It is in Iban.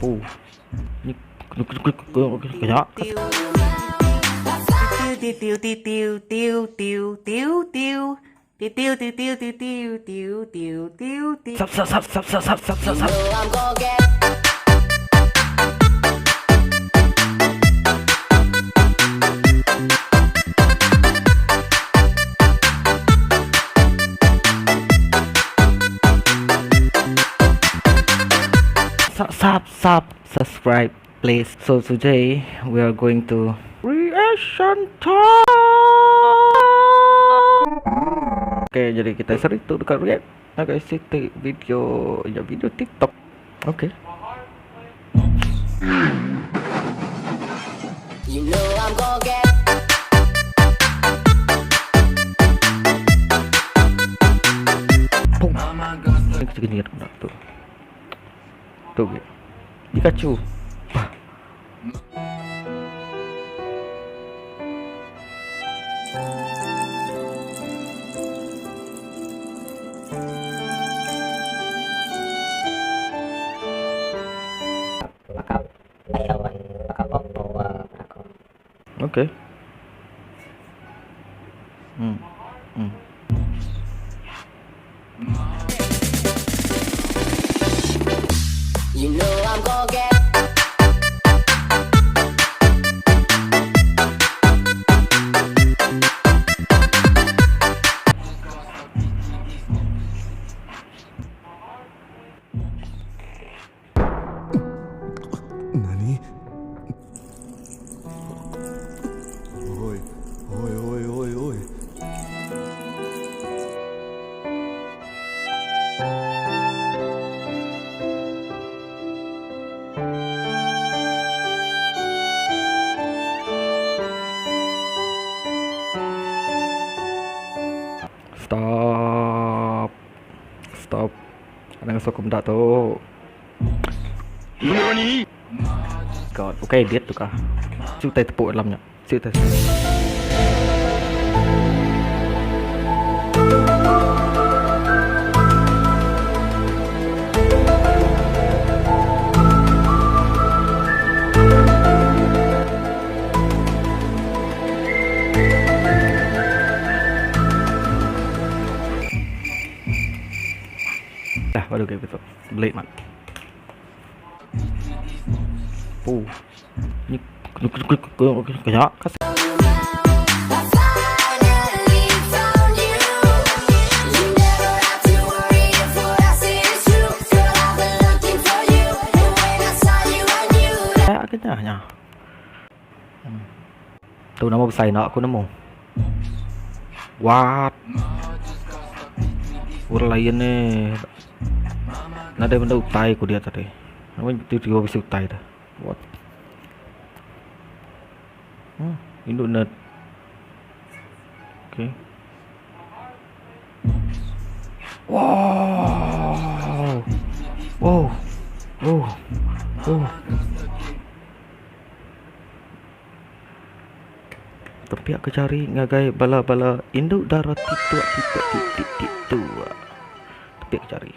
Pu. Ni Sub sub sub sub sub sub sub sub sub. Sub sub sub subscribe please. So today we are going to reaction time. Okay, jadi kita seri tu dekat react ngagai siti video ya video TikTok. Okay. You know I'm gonna get Pum. Ni kita kena nak tu. Tu ke. Pikachu. Bah. Okay. You know I'm gonna get 何おいおいおいおいおい Stop. Stop. Anang ngasuh aku meda tu. Nani? God, okay edit tu kah? Sik utai tepuk dalam nya. Sik utai. Dah baru ke betul. Belit mat. Oh. Ni kena I finally found you. You never have to worry if what I say is true. Girl, I've been looking for you, and when I saw you, I knew that. kena nya. Tu nama besar nak aku nemu. What? Orang lain ni. Nadai benda utai ku dia tadi. Nama tiba-tiba bisi utai dah. What? Indu nerd. Okay. Wow. Wow. Oh. Oh. Tapi aku cari ngagai bala-bala induk darah tituk tituk titik tituk. Tapi aku cari.